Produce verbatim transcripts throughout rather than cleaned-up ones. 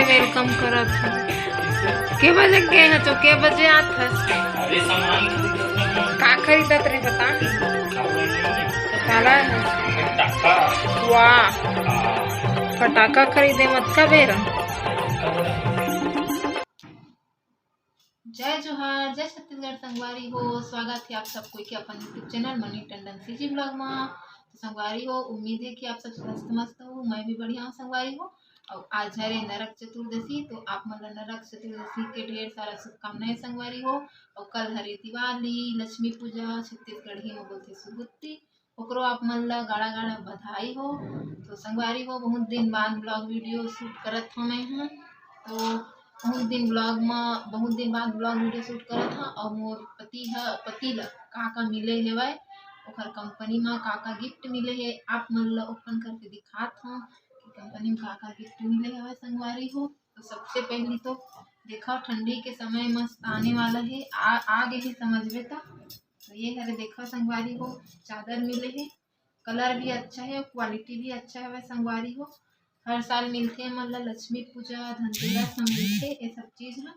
Welcome करत हन। के बजे गे हस तो के बजे आत हस? अरे, सामान खरीदत हन। का खरीदत रहे, बता। काला है। फटाका। वाह। हाँ। फटाका खरीदे मत का बेरा। जय जोहार, जय छत्तीसगढ़ संगवारी हो। स्वागत है आप सब कोई के अपन YouTube channel money Tandon CG blog में। तो संगवारी हो, उम्मीद है कि आप सब स्वस्थ मस्त हो। मैं भी बढ़िया हूँ संगवारी हो। और आज हरे नरक चतुर्दशी, तो आप मन ला नरक चतुर्दशी के ढेर सारा शुभकामनाएं संगवारी हो। और कल हरे दिवाली, लक्ष्मी पूजा, छत्तीसगढ़ी में बोलथे सुबुत्ती, ओकरो आप मन ला गाड़ा गाड़ा बधाई हो। तो संगवारी हो, बहुत दिन बाद ब्लॉग वीडियो शूट करत हव मैं ह। तो बहुत दिन ब्लॉग में, बहुत दिन बाद ब्लॉग वीडियो शूट करत हव। और मोर पति ह, पति ला का का मिले हेवय, ओकर कंपनी में का का गिफ्ट मिले हे, आप मन ला ओपन करके दिखात हव कि कंपनी में का का गिफ्ट मिले हेवय संगवारी हो। तो सबसे पहली तो देखा, ठंडी के समय मस्त आने वाला है, आ, आ गए है समझबे तो। तो ये हरे देखा संगवारी हो, चादर मिले है, कलर भी अच्छा है, क्वालिटी भी अच्छा है संगवारी हो। हर साल मिलथे हमन ला लक्ष्मी पूजा, धनतेरस में मिलथे ये सब चीज ह।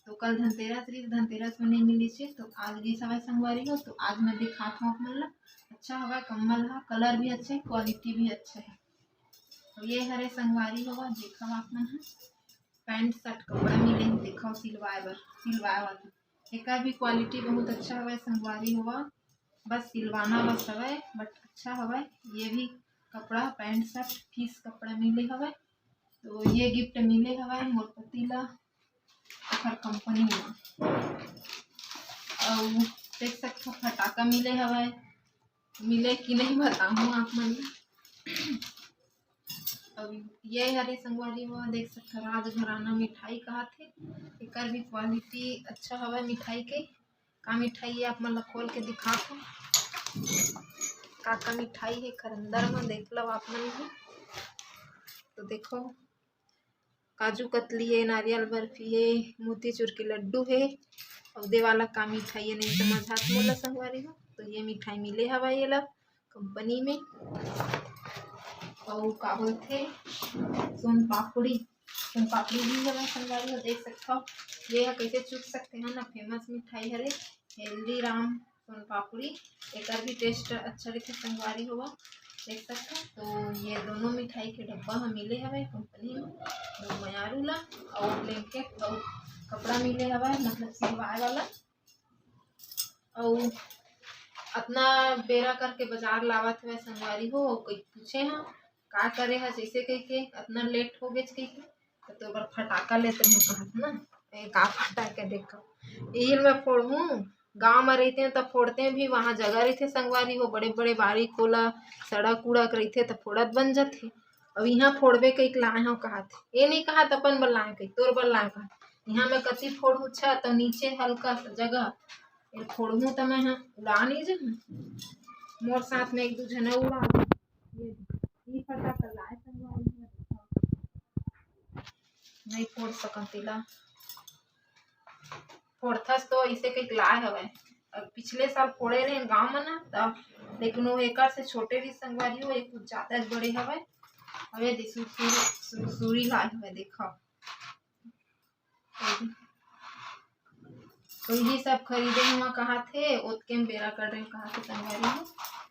तो कल धनतेरस रहिस, धनतेरस में नहीं मिलिस हे, तो आज रहिस हवय संगवारी हो। तो आज मैं दिखात हूँ आप मन ला। अच्छा हवय कम्बल ह, कलर भी अच्छा है, क्वालिटी भी अच्छा है। तो ये हरे संगवारी हो, देखा आप मन ह। पैंट शर्ट कपड़ा मिले हे, देखो सिलवाए बर, सिलवाए वाला। एकर भी क्वालिटी बहुत अच्छा हवय संगवारी हो, बस सिलवाना बस हवय, but अच्छा हवय। ये भी कपड़ा पैंट शर्ट पीस कपड़ा मिले हवय। तो ये गिफ्ट मिले हवय मोर पति ला, ओकर कंपनी में। अउ देख सकथव फटाका मिले हवय, मिले कि नहीं बताहूँ आप मन ला। अब ये हरे संगवारी हो, देख सकथव राजघराना मिठाई कहाथे। एकर भी क्वालिटी अच्छा हवय मिठाई के। का मिठाई हे आप मन ला खोल के दिखात हूँ। का का मिठाई हे एकर अंदर में देख लो आप मन भी। तो देखो काजू कतली हे, नारियल बर्फी हे, मोतीचूर के लड्डू हे। अउ दे वाला का मिठाई हे नहीं समझ हाथ मोला संगवारी हो। तो ये मिठाई मिले हवय ये ला कंपनी में। अउ का बोलथे सोन पापड़ी, सोन पापड़ी भी हवय संगवारी हो, देख सकथव। ये ह कइसे चूक सकथे ना, फेमस मिठाई हरे हेल्दी राम सोन पापड़ी। एकर भी टेस्ट अच्छा रहिथे संगवारी हो, देख सकथव। तो ये दोनों मिठाई के डब्बा ह मिले हवय कंपनी में, दो मयारू ला अउ ब्लैंकेट अउ कपड़ा मिले हवय, मतलब सिलवाए वाला। अउ अतना बेरा करके बाजार लावत हवय संगवारी हो, अउ कोई पूछे ह का करे ह जैसे कहिके अतना लेट हो गेच कहिके, त तोर बर फटाका लेत रहूं कहत ना। ए, का फटाका देखो, इही ल मैं फोड़हूं। गांव म रहिते त फोड़ते भी, वहां जगह रहिथे संगवारी हो, बड़े बड़े बारी कोला, सड़क उड़क रहिथे त फोड़त बन जथे। अब इहां फोड़बे कहिके लाए हव कहत, ए नहीं कहत अपन बर लाए कहिके, तोर बर लाए कहत। इहां मैं कति फोड़हूं, छत अउ नीचे हल्का सा जगह, ए फोड़हूं त मैं ह उड़ा नहीं जहूं। मोर साथ में एक दू झन अउ उड़ा दे। ये ई फटाका लाए संगवारी हो, नहीं फोड़ सकन तेला। फोड़थस तो इसे कहिके लाए हवय। अब पिछले साल फोड़े रहे गांव में ना, तब, लेकिन वो एकर से छोटे रहिस संगवारी हो, ये कुछ ज्यादा बड़े हवय। अबे दे सुरसुरी, सुरसुरी लाए हवय, देखो। तो ये सब खरीदे हवय कहाथे, ओतके में बेरा कर रहे कहाथे संगवारी हो।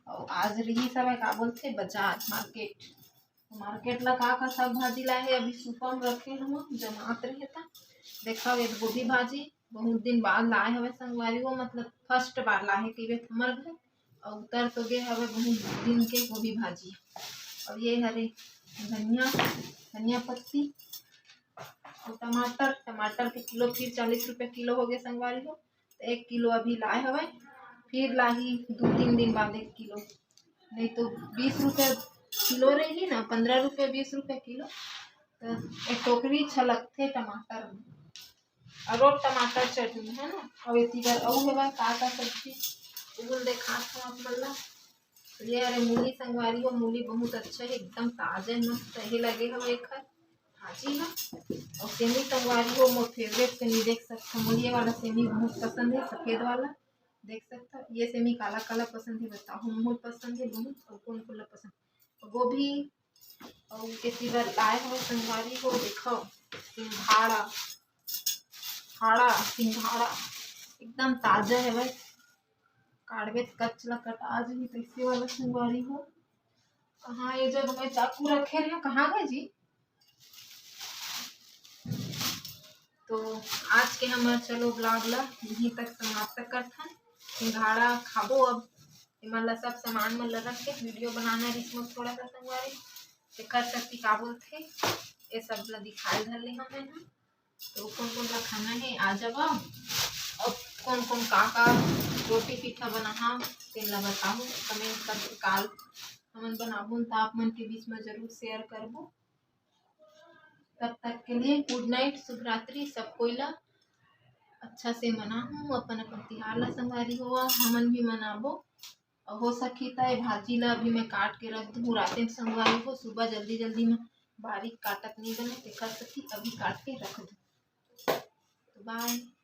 अउ आज रहिस हवय का बोलथे बाजार, मार्केट। मार्केट ला का का साग भाजी लाए हे, अभी सुपा में रखे हवय, जमात रहे त। देखा, ये गोभी भाजी बहुत दिन बाद लाए हवय संगवारी हो, मतलब फर्स्ट बार लाए हे कहिबे हमर घर। अउ उतर तो गे हवय बहुत दिन के गोभी भाजी। अउ ये हरे धनिया, धनिया पत्ती अउ टमाटर। टमाटर के किलो फिर चालीस रुपया किलो हो गे संगवारी हो। तो एक किलो अभी लाए हवय, फिर लाही दू तीन दिन बाद एक किलो, नहीं तो बीस रुपया किलो रही ना, पन्द्रह रुपया, बीस रुपया किलो। तो एक टोकरी छलकथे टमाटर में, अउ रोज टमाटर चटनी है ना। अउ एती बर अउ हेवय का का सब्जी, उगुल देखात हूँ आप मन ला। तो ये हरे मूली संगवारी हो, मूली बहुत अच्छा है, एकदम ताजा है, मस्त है, लगे हवय एखर भाजी ह। अउ सेमी संगवारी हो, मोर फेवरेट सेमी, देख सकथव, मोर ये वाला सेमी बहुत पसंद है, सफेद वाला। देख सकथव, ये सेमी काला काला पसंद है, बताओ, मोर पसंद है बहुत। अउ कौन कौन ला पसंद, गोभी अउ केती बर लाए हवय संगवारी हो, देखव, सिंघाड़ा, हाड़ा, सिंघाड़ा एकदम ताजा है भाई। काटबे त कच्च ला कटा जही, तैसे वाला संगवारी हो। कहाँ ये जब मैं चाकू रखे रहे, कहाँ गए जी? तो आज के हमर चलो vlog ला यहीं तक समाप्त करथन। सिंघाड़ा खाबो अब। एमन ला सब सामान मन ला रख के video बनाना रिस मोर थोड़ा सा संगवारी। तेकर सेती का बोलथे, ये सब ला दिखाए धर ले हमें हम। तो कौन कौन ला खाना है आ जावा। अब कौन कौन का का रोटी पीठा बनाहा तेन ला बताहू comment करके। काल हमन बनाबो त आप मन के बीच में जरूर share करबो। तब तक के लिए good night, शुभ रात्रि। सब कोई ला अच्छा से मनाहू, अपन अपन तिहार ला संगवारी हो, हमन भी मनाबो। और हो सकी त ये भाजी ला अभी मैं काट के रख दूँ राते में संगवारी हो, सुबह जल्दी जल्दी में बारीक काटत नहीं बने, तेकर सेती अभी काट के रख दूँ। तो bye।